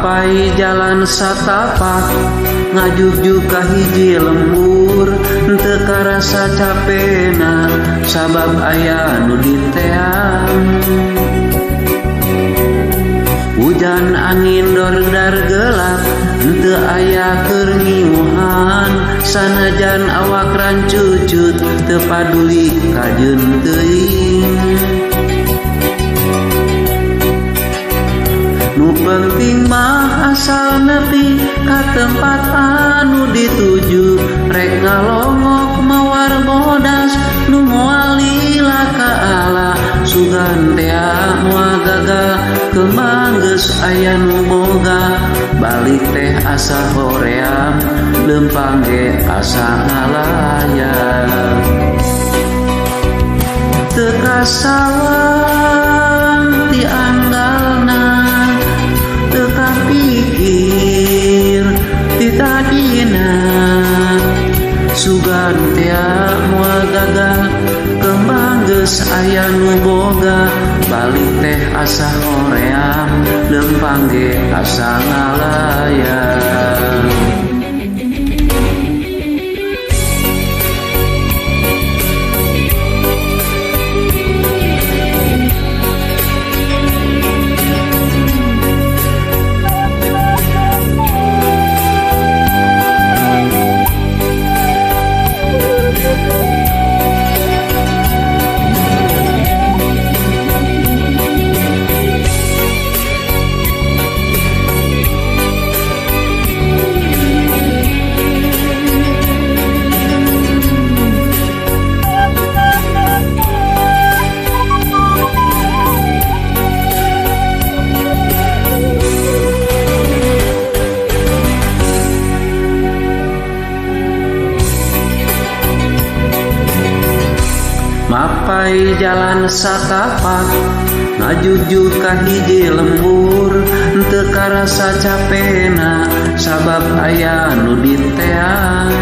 Mapai jalan satapak ngajugjug ka hiji lembur, teu karasa capena sabab aya nu diteang. Hujan angin dordar gelap, henteu aya keur ngiuhan, sanajan awak rancucut teu paduli kajeun teuing. Nu penting mah asal nepi ka tempat anu dituju, rek ngalongok mawar bodas nu moal lila ka ala. Sugan tea moal gagal, kembang geus aya nu boga, balik teh asa hoream, leumpang ge asa ngalayang. Teu kasawang ti anggalna, teu kapikir ti tadina, sugan tea moal gagal, kembang geus aya nu boga, balik teh asa hoream, leumpang ge asa ngalayang. Mapai jalan satapak ngajugjug ka hiji lembur, teu karasa capena sabab aya nu diteang.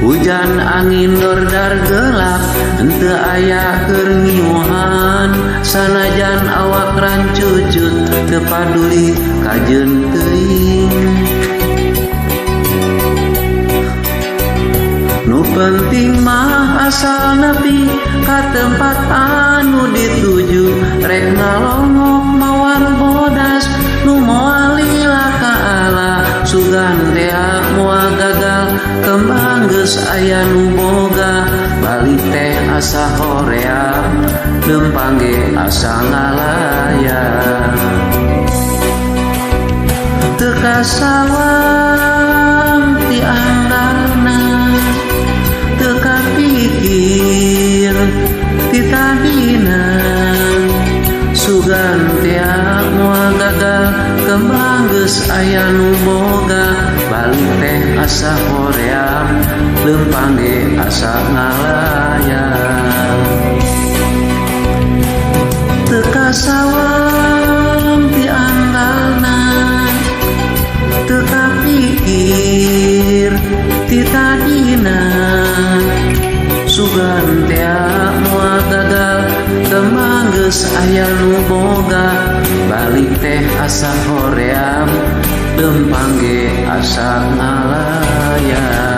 Hujan angin dordar gelap, henteu aya keur ngiuhan, sanajan awak rancucut teu paduli kajeun teuing. Nu penting mah asal nepi ka tempat anu dituju, rek ngalongok mawar bodas nu moal lila ka ala. Sugan tea moal gagal, kembang geus aya nu boga, balik teh asa hoream, leumpang ge asa ngalayang. Teu kasawang ti anggalna, teu kapikir ti tadina, sugan tea moal gagal, kembang geus aya nu boga, balik teh asa hoream, leumpang ge asa ngalayang. Teu kasawang ti anggalna, teu kapikir ti tadina, sugan tea moal gagal, kembang geus aya nu boga, balik teh asa hoream, leumpang ge asa ngalayang.